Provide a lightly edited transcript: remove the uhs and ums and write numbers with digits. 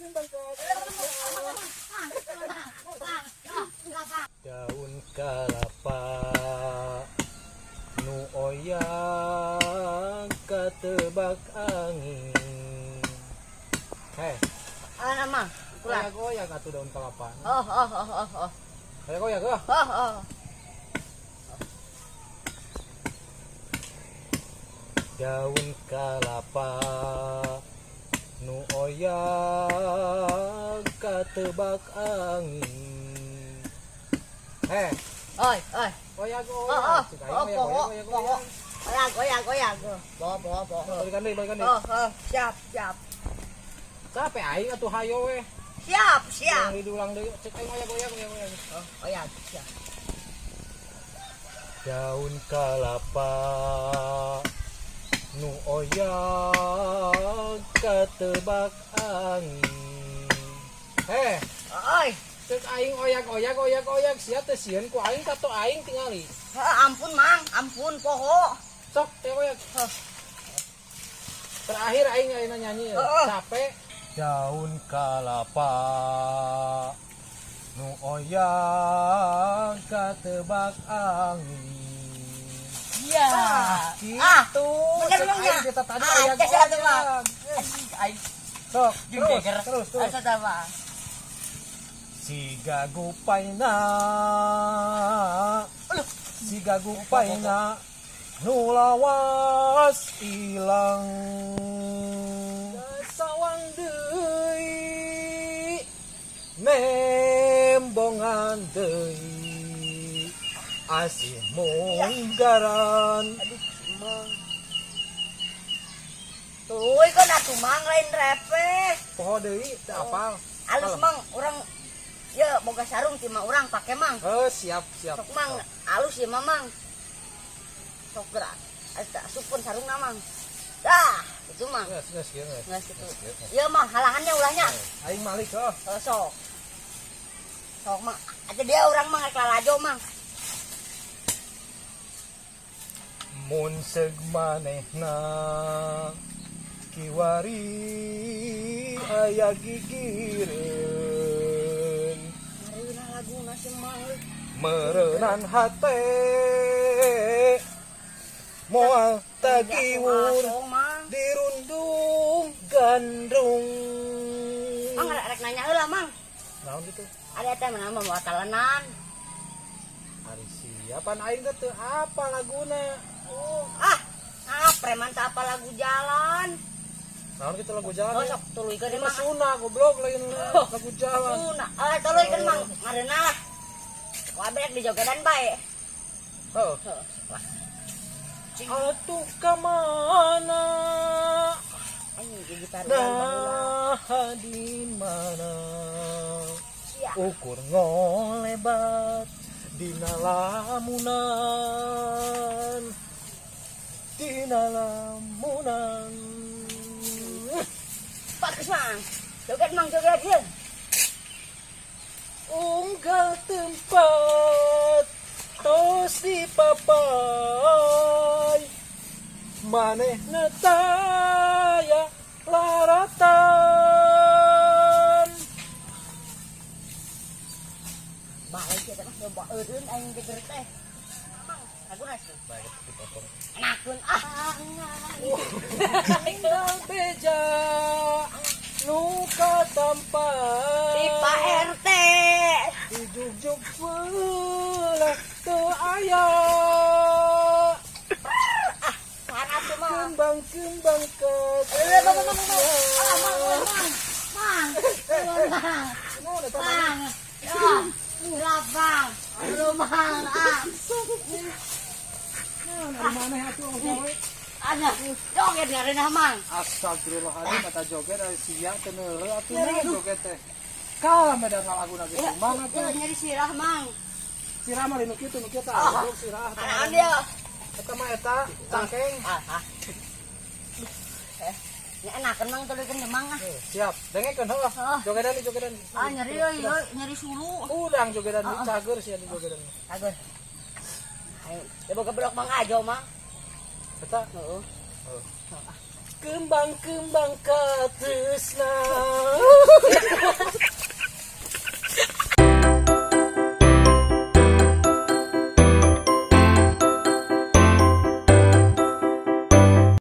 Kembang katresna. Daun kalapa nu oyag katebak angin. Heh. Ah, Mang. Ulah. Oyag-oyag atuh daun kalapa. Oh. Oyag-oyag ah. Oh. Daun kalapa nu oyag katebak angin. Heh. Oi, oi. Oyag Oh, oyag. oh. Cek aing Oh, oyag, poho, oyag, oyag, poho. oyag. Oyag, oyag, oyag. Poho, poho, poho. Balikan deui, balikan deui. Oh, siap, siap. Capek aing atuh, hayo we. Siap, siap. Yang diulang deui. Cek aing oyag oyag oyag oyag. Oh, oyag, siap. Daun kalapa nu oyag katebak angin. Heh, Oi. cek aing oyag oyag oyag oyag, sia teh sieun ku aing, tato aing tingali. Heh, ampun, Mang, ampun, poho. Sok teh oyag. Oh. Terakhir aing ayeuna nyanyi ya. Heeh. Capek. Daun kalapa nu oyag katebak angin. Iya. Gitu. Bener Cek Mang, ya? aing kita tadi Ah, oyag geus atuh, Mang. oyag. Aing Sok, jeung terus, geger. terus, terus. Asa tah, Siga gupaina, siga gupaina nu lawas ilang, sawang deui nembongan deui asih munggaran. Aduh, Mang. Tuluy kan atuh, Mang, lain repeh. Poho deui, teu apal. Alus, Mang, urang ya boga sarung ti mah urang pake, Mang. Oh, siap, siap. Sok, Mang, alus ya, Mang. Sok gerak. Asa asupkeun sarungna, Mang. Dah, itu, Mang. Geus, geus, geus. Geus kitu. Geus, geus. Ieu mah halahannya ulahnya. Aing malik oh. Oh, sok. Sok, Mang. Aja dia urang mah rek lalajo, Mang. Mun seug manehna kiwari aya gigireun. Ngareunah laguna si Mang euy. Meureunan hate moal tagiwur Asong, Mang. dirundung gandrung. Mang, rek rek nanya heula, Mang. Naon gitu? Ada teh mana mau talenan. Ari siapan, aing teh teu apa laguna. Oh, ah, ah, preman tak apa lagu jalan. Naon gitu lagu jalan? Oh, sok tuluykeun Ini mah Mang. Sunda, goblok, lain lagu jalan. Suna. Ah, tuluykeun, Mang. Ngareunah lah. Wabek di jogedan bae. Heuh. Heuh, lah. Atuh ka mana? Anjing gigitar urang baheula. Nah, di mana? Sia. Ukur ngolebat dina lamunan, dina lamunan. Bagus, Mang. Joget, Mang, joget ye. Unggal tempat tos dipapay, manehna taya laratan. Balik ya mah coba eureun aing geger teh. Mang, laguna sih. Baik, dipotong. Enakeun ah. Tinggal beja nu katampa Si Pak RT. Dijugjug belah teu aya. Ah, sarap tuh, Mang. Kembang-kembang ke Eh, Mang, Mang, Mang, Mang. Ah, Mang, Mang, Mang. Mang. Mang. Mang. Ya, ulah, Bang. Aduh, Mang. Ah. Mana atuh gawe? Ada. Joget ngareunah, Mang. Astagfirullahaladzim, kata joget ari sia teu neuleu atuh na joget teh. Kalah mah da laguna ge Mang atuh. Ya, nyeri sirah, Mang. Sirah mah nu kitu, nu kitu tah. Goblok, sirah. Anaan dia. Eta mah eta cangkeng. Ah, ah. Eh, nya enakeun, Mang, tuluykeun ge, Mang, ah. Eh, siap. Dengekeun heuh. Heeh. Jogedan nih, jogedan. Ah, nyeri euy, euy, nyeri sulu. Udang jogedan Ah, ah. cager sih di jogedan. Cager. Ayo, ya boga blok Mang Ajo, Mang. Eta Heeh. kembang-kembang katresna.